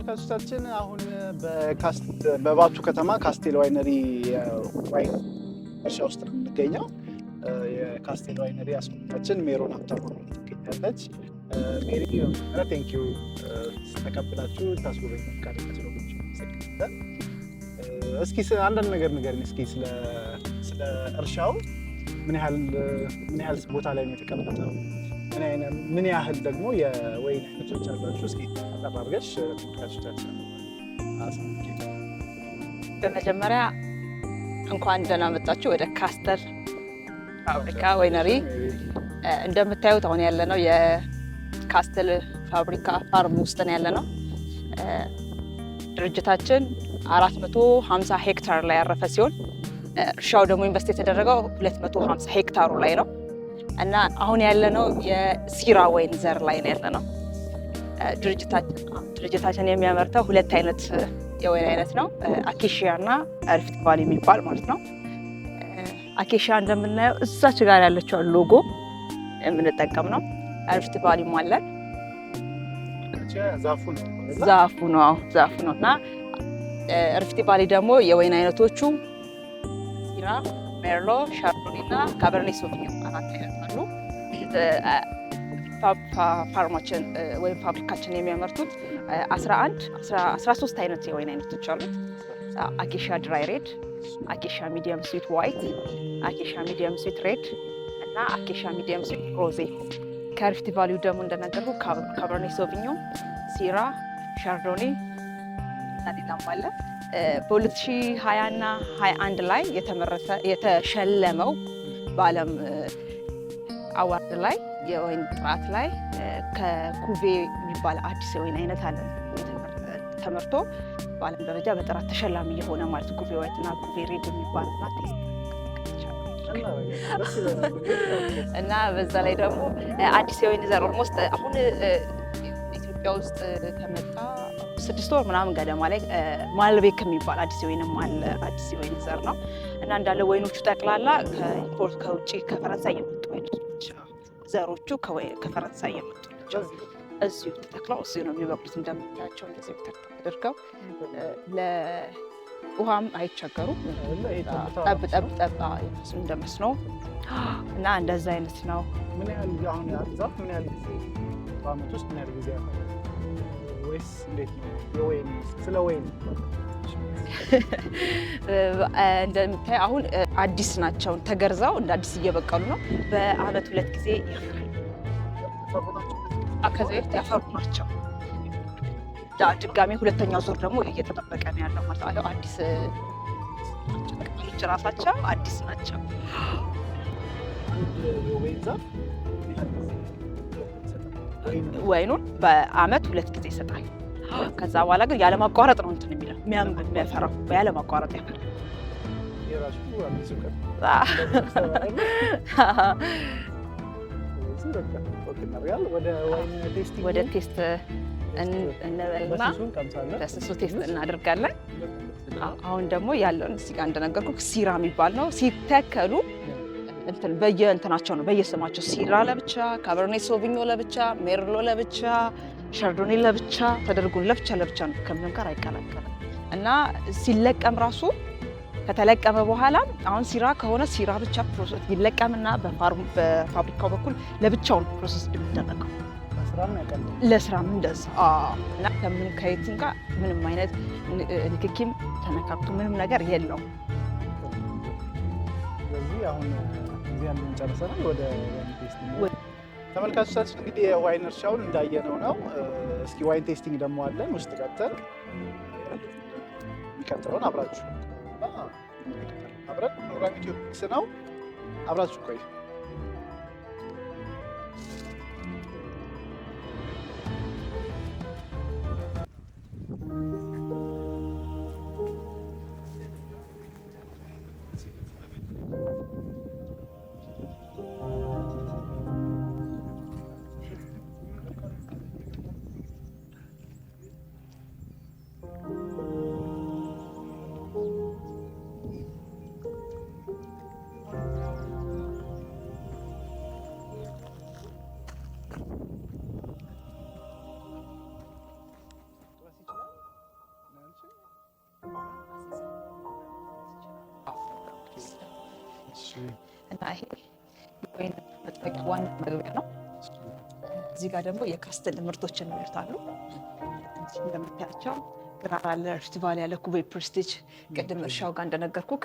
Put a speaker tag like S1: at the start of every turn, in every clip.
S1: ተመልካቾቻችን፣ አሁን በባቱ ከተማ ካስቴል Winery wine እርሻ ውስጥ ነው የምንገኘው። የካስቴል Winery አስጎብኛችን ሜሮን ሀብታሙ ትገኛለች። ሜሪ፣ በመጀመሪያ thank you፣ ተቀብላችሁ ታስጎበኝ ፈቃደኛ ስለሆናችሁ አመሰግናለን። እስኪ አንዳንድ ነገር ንገሪን እስኪ ስለ እርሻው። ምን ያህል ቦታ ላይ ነው የተቀመጠው? ምን ያህል ደግሞ የወይን አይነቶች አሏችሁ? እስኪ አጠር አድርገሽ ተመልካቾቻችን አሳውቂ።
S2: በመጀመሪያ እንኳን ደህና መጣችሁ ወደ ካስተል ፋብሪካ winery። እንደምታዩት አሁን ያለነው የካስተል ፋብሪካ farm ውስጥ ነው ያለነው። ድርጅታችን 450 ሄክታር ላይ ያረፈ ሲሆን እርሻው ደግሞ invest የተደረገው 250 ሄክታሩ ላይ ነው እና አሁን ያለነው የሲራ ወይን ዘር ላይ ነው ያለነው። ድርጅታችን የሚያመርተው ሁለት አይነት የወይን አይነት ነው፣ አኬሽያ እና ሪፍት ቫሊ የሚባል ማለት ነው። አኬሽያ እንደምናየው እዛች ጋር ያለችው ሎጎ የምንጠቀም ነው። ሪፍት ቫሊም አለን።
S1: ዛፉ ነው?
S2: ዛፉ ነው፣ አዎ፣ ዛፉ ነው። እና ሪፍት ቫሊ ደግሞ የወይን አይነቶቹ ሲራ፣ ሜርሎ፣ ሻርዶኔ እና ካበርኔ ሶቪኞን አራት አይነት አሉ። Farm ኣችን ወይም ፋብሪካችን የሚያመርቱት 11፣ 13 አይነት የወይን አይነቶች አሉት። አኬሻ dry red፣ አኬሻ medium sweet white፣ አኬሻ medium sweet red እና አኬሻ medium sweet rosé። ከሪፍት ቫሊው ደግሞ እንደነገርኩ ካበርኔ ሶቪኞን፣ ሲራ፣ ሻርዶኔ እና ሌላም አለ። በ2020 እና 21 ላይ የተመረተ የተሸለመው በዓለም award ላይ የወይን ጥራት ላይ ከኩቬ የሚባል አዲስ የወይን አይነት አለ፣ ተመርቶ በዓለም ደረጃ በጥራት ተሸላሚ የሆነ ማለት፣ ኩቬ white እና ኩቬ red የሚባል እና taste እና በዛ ላይ ደግሞ አዲስ የወይን ዘር almost አሁን ኢትዮጵያ ውስጥ ከመጣ 6 ወር ምናምን ገደማ ላይ ማልቤክ የሚባል አዲስ የወይንም አለ። አዲስ የወይን ዘር ነው እና እንዳለ ወይኖቹ ጠቅላላ ከ import ከውጭ ከፈረንሳይ የመጡ ወይኖች፣ ዘሮቹ ከፈረንሳይ የመጡ ናቸው። እዚሁ ተተክለው እዚሁ ነው የሚበቅሉት። እንደምታያቸው እንደዚህ ተተክለው ተደርገው ለውሃም አይቸገሩም። ጠብ ጠብ ጠብ እንደ መስኖ እና እንደዛ አይነት ነው።
S1: ምን ያህል አሁን ዛፍ ምን ያህል ጊዜ በአመት ውስጥ ምን ያህል ጊዜ ያፈራል? ወይስ እንዴት ነው? የወይን ስለ ወይን
S2: እንደምታይ አሁን አዲስ ናቸው። ተገርዘው እንደ አዲስ እየበቀሉ ነው። በአመት ሁለት ጊዜ ያፈራል። ከዚህ በፊት ያፈሩ ናቸው። ድጋሜ ሁለተኛው ዙር ደግሞ እየተጠበቀ ነው ያለው ማለት ነው። አዲስ ቅጠሎች ራሳቸው አዲስ ናቸው።
S1: አንድ የወይን ዛፍ ምን ያህል ጊዜ ይሰጣል?
S2: ወይኑን በአመት ሁለት ጊዜ ይሰጣል። ከዛ በኋላ ግን ያለማቋረጥ ነው እንትን የሚለው የሚያፈራው፣ ያለማቋረጥ ያፈራል።
S1: የራሱ አዲስ እውቀት። ስለዚህ በቃ okay እናደርጋለን። ወደ wine tasting
S2: ወደ taste እንበልና
S1: በስሱ እንቀምሳለን።
S2: በስሱ taste እናደርጋለን። አሁን ደግሞ ያለውን እዚህ ጋር እንደነገርኩ ሲራ የሚባል ነው። ሲተከሉ እንትን በየእንትናቸው ነው በየስማቸው፣ ሲራ ለብቻ፣ ካበርኔ ሶቪኞ ለብቻ፣ ሜርሎ ለብቻ፣ ሻርዶኔ ለብቻ ተደርጎ ለብቻ ለብቻ ነው፣ ከምንም ጋር አይቀላቀልም። እና ሲለቀም ራሱ ከተለቀመ በኋላ አሁን ሲራ ከሆነ ሲራ ብቻ process ይለቀምና በፋብሪካው በኩል ለብቻው ነው process የሚደረገው።
S1: ስራም ያቀላል።
S2: ለስራም እንደዛ፣ አዎ። እና ከምንም ከየትም ጋር ምንም አይነት ንክኪም ተነካክቶ ምንም ነገር የለውም።
S1: ስለዚህ አሁን እዚህ ያለውን ጨርሰናል። ወደ wine tasting። ተመልካቾቻችን፣ እንግዲህ የዋይን እርሻውን እንዳየነው ነው። እስኪ wine tasting ደግሞ አለን፣ ውስጥ ገብተን የሚቀጥለውን አብራችሁ እና እንመለከታለን። አብረን ፕሮግራም ኢትዮፒክስ ነው። አብራችሁ ቆዩ።
S2: ይሄ ወይን መጥመቂያ ዋና መግቢያ ነው። እዚህ ጋር ደግሞ የካስትል ምርቶችን የሚመርታሉ። እንደምታያቸው ግራር አለ፣ ሪፍት ቫሊ አለ፣ ኩቬ ፕሬስቲጅ ቅድም እርሻው ጋር እንደነገርኩክ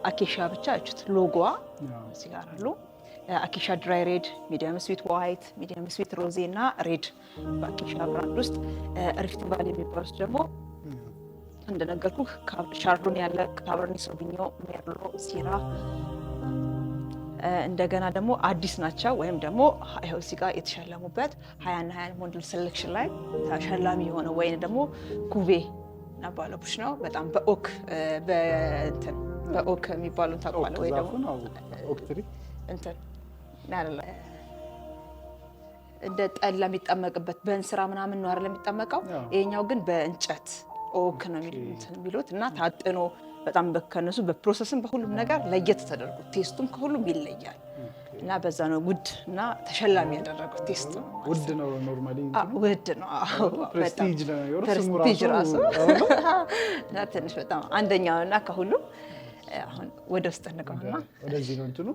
S2: አኬሻ ብቻ ያችሁት ሎጎዋ እዚህ ጋር አሉ። አኬሻ dry red፣ medium sweet white፣ medium sweet rosé እና red በአኬሻ brand ውስጥ። ሪፍት ቫሊ የሚባሉት ደግሞ እንደነገርኩ ሻርዶን ያለ፣ ካበርኒ ሶቪኞ፣ ሜርሎ፣ ሲራ እንደገና ደግሞ አዲስ ናቸው ወይም ደግሞ ይኸው እዚህ ጋር የተሸለሙበት 20ና 20 Monde Selection ላይ ተሸላሚ የሆነ ወይን ደግሞ ኩቬ እና ባለቡሽ ነው። በጣም በ oak በእንትን በ oak የሚባሉን ታውቀዋለህ ወይ? ደግሞ እንትን እንደ ጠላ የሚጠመቅበት በእንስራ ምናምን ነው አይደል የሚጠመቀው። ይሄኛው ግን በእንጨት oak ነው የሚሉት እና ታጥኖ በጣም ከነሱ በ process ም በሁሉም ነገር ለየት ተደርጎ taste ኡም ከሁሉም ይለያል እና በዛ ነው ውድ እና ተሸላሚ ያደረገው taste ነው።
S1: ውድ ነው፣ normally
S2: ውድ ነው።
S1: Prestige ነው
S2: Prestige ራሱ እና ትንሽ በጣም አንደኛው እና ከሁሉም አሁን ወደ ውስጥ እንገባና
S1: ወደዚህ ነው እንትኑ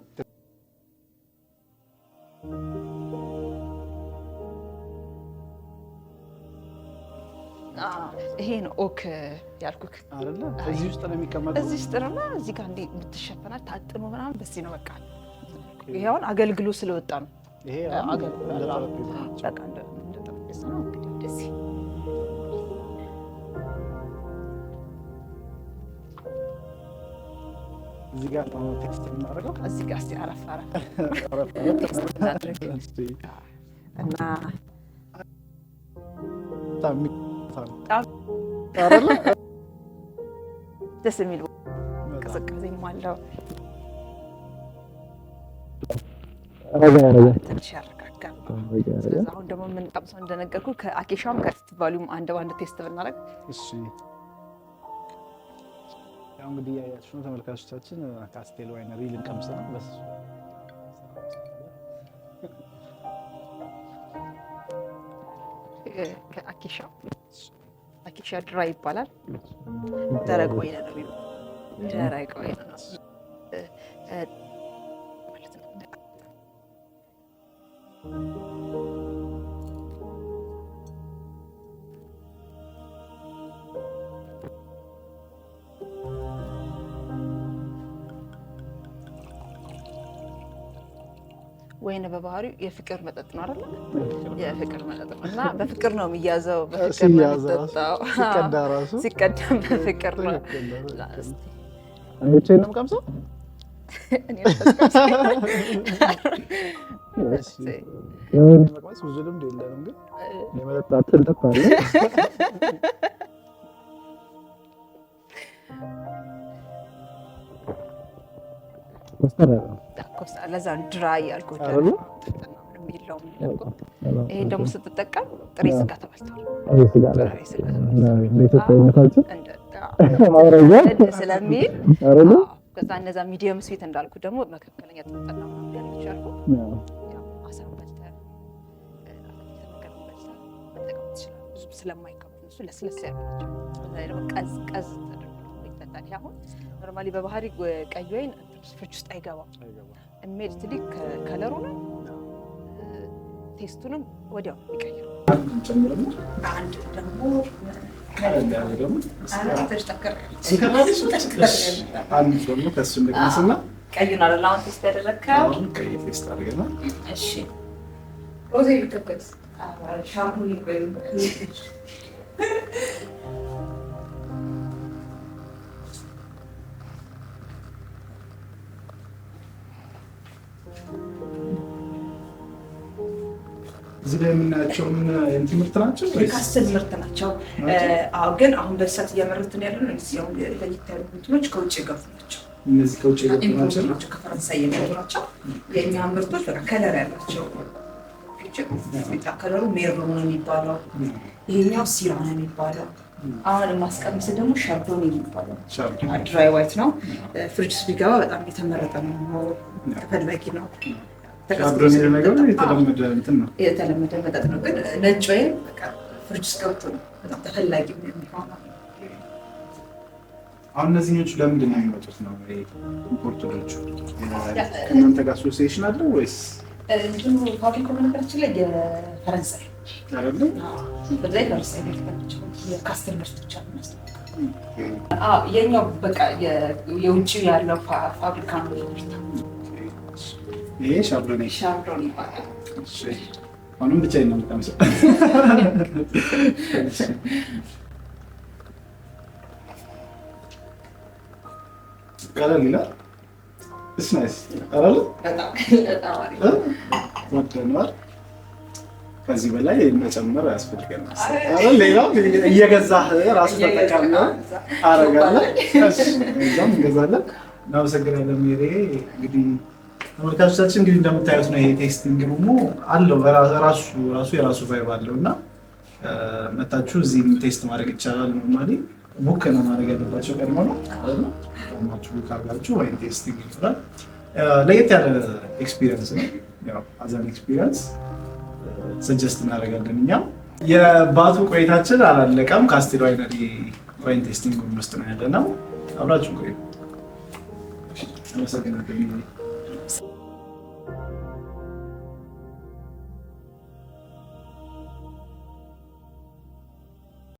S2: ይሄ ነው oak ያልኩክ
S1: አይደለ? እዚህ ውስጥ ነው የሚቀመጠው።
S2: እዚህ ውስጥ ነውና እዚህ ጋር እንዲህ የምትሸፈናል ታጥኖ ምናምን በዚህ ነው በቃ። ይሄ አሁን አገልግሎ ስለወጣ ነው።
S1: ይሄ
S2: በቃ እንደ ጠረጴዛ ነው እንግዲህ ወደዚህ
S1: እዚህ ጋር ነው taste የምናደርገው።
S2: እዚህ ጋር እስኪ አረፍ አረፍ taste እናድርግ እና ደስ የሚል ቅዝቃዜም አለው። ትንሽ ያረጋጋል። ስለዚህ አሁን ደግሞ የምንቀምሰው እንደነገርኩ ከአኬሻም ከሪፍት ቫሊውም አንድ በአንድ taste ብናደርግ።
S1: እሺ፣ ያው እንግዲህ እያያችሁ ነው ተመልካቾቻችን፣ ካስቴል winery ልንቀምስ ነው። በስ
S2: ከአኬሻው አኬሻ dry ይባላል። ደረቅ ወይን ነው የሚለው ደረቅ ወይን ነው ማለት ነው። ወይን በባህሪው የፍቅር መጠጥ ነው አይደለ? የፍቅር መጠጥ ነው እና በፍቅር ነው የሚያዘው፣ በፍቅር ነው የሚጠጣው።
S1: ሲቀዳ ራሱ
S2: ሲቀዳም በፍቅር ነው።
S1: ብቻዬን ነው የምቀምሰው። መቅመስ ብዙ ልምድ የለንም፣ ግን የመጠጣት ልምድ አለ።
S2: ለዛ dry ያልኩህ የለውም። ይሄን ደግሞ ስትጠቀም ጥሬ ስጋ ተበልቷል። ስለሚል ከዛ እነዛ medium sweet እንዳልኩ ደግሞ መካከለኛ ጥፍጥና ምናምን ያለች ያልኩ አሳ በልተህ አትክልት ነገር በልተህ መጠቀም ትችላለህ። ብዙ ስለማይከብዱ እነሱ ለስለስ ያሉ ናቸው። በዛ ላይ ደግሞ ቀዝቀዝ ተደርጎ ይጠጣል። ይሄ አሁን normally በባህሪ ቀይ ወይን ፍሪጅ ውስጥ አይገባም። Immediately color ኡንም taste ኡንም ወዲያው ይቀይራል። አንድ ደግሞ
S1: አንድ ደግሞ ከእሱ እንቅመስና
S2: ቀዩን አይደል አሁን taste ያደረግከው?
S1: አሁን ቀይ taste አድርገናል።
S2: እሺ
S3: rosé ቢከፈት
S2: ሻምፑ ይቆዩ።
S1: እዚህ ላይ የምናያቸው ምን የእንትን ምርት ናቸው ወይስ?
S2: የካስትል ምርት ናቸው። አዎ፣ ግን አሁን በሰት እያመረትን ያለ ነው። እዚህ አሁን ለየት ያሉ እንትኖች ከውጭ የገቡ ናቸው።
S1: እነዚህ ከውጭ የገቡ
S2: Import
S1: ናቸው።
S2: ናቸው፣ ከፈረንሳይ የመጡ ናቸው። የእኛ ምርቶች በቃ color ያላቸው ቢጫ color ኡ ሜርሎ ነው የሚባለው። ይሄኛው ሲራ ነው የሚባለው። አሁን የማስቀምስ ደግሞ ሻርዶኒ የሚባለው dry white ነው። ፍሪጅ ውስጥ ቢገባ በጣም የተመረጠ ነው፣ ተፈላጊ ነው።
S1: ሻርዶኒ ነገሩ የተለመደ እንትን ነው።
S2: የተለመደ መጠጥ ነው። ግን ነጭ ወይን በቃ ፍሪጅ ውስጥ ገብቶ ነው በጣም ተፈላጊ የሚሆነው።
S1: አሁን እነዚህኞቹ ለምንድን ነው የሚመጡት ነው importer ኦቹ? ከእናንተ ጋር association አለው ወይስ?
S2: እንትኑ ፋብሪካው በነገራችን ላይ የፈረንሳይ
S1: አይደለ?
S2: በዛ የፈረንሳይ ምርት ናቸው። የካስትል ምርት ብቻ ነው የሚመስለው። አዎ፣ የኛው በቃ የውጭ ያለው ፋብሪካ ነው የሚመርተው።
S1: ይሄ ሻርዶኔ።
S2: ሻርዶኔ ይባላል።
S1: እሺ፣ አሁንም ብቻዬን ነው የምቀምሰው። እሺ። ቀለል ይላል። It's nice አይደለ?
S2: በጣም በጣም አሪፍ።
S1: ወደነዋል። ከዚህ በላይ መጨመር አያስፈልገንም። አይደል? ሌላው እየገዛህ ራስህ ተጠቃሚ አረጋለህ። እሺ፣ እዛም እንገዛለን። እናመሰግናለን ሜሪ። እንግዲህ ተመልካቾቻችን፣ እንግዲህ እንደምታዩት ነው፣ ይሄ tasting room ኡ አለው ራሱ ራሱ የራሱ vibe አለው እና መታችሁ እዚህም taste ማድረግ ይቻላል። Normally book ነው ማድረግ ያለባቸው ቀድሞ ነው አይደል? ቀድማችሁ book አድርጋችሁ wine tasting ይኖራል። ለየት ያለ experience ነው። ያው as an experience suggest እናደርጋለን እኛም። የባቱ ቆይታችን አላለቀም። ካስቴል winery wine tasting room ውስጥ ነው ያለ ነው። አብራችሁ ቆዩ። አመሰግናለሁ።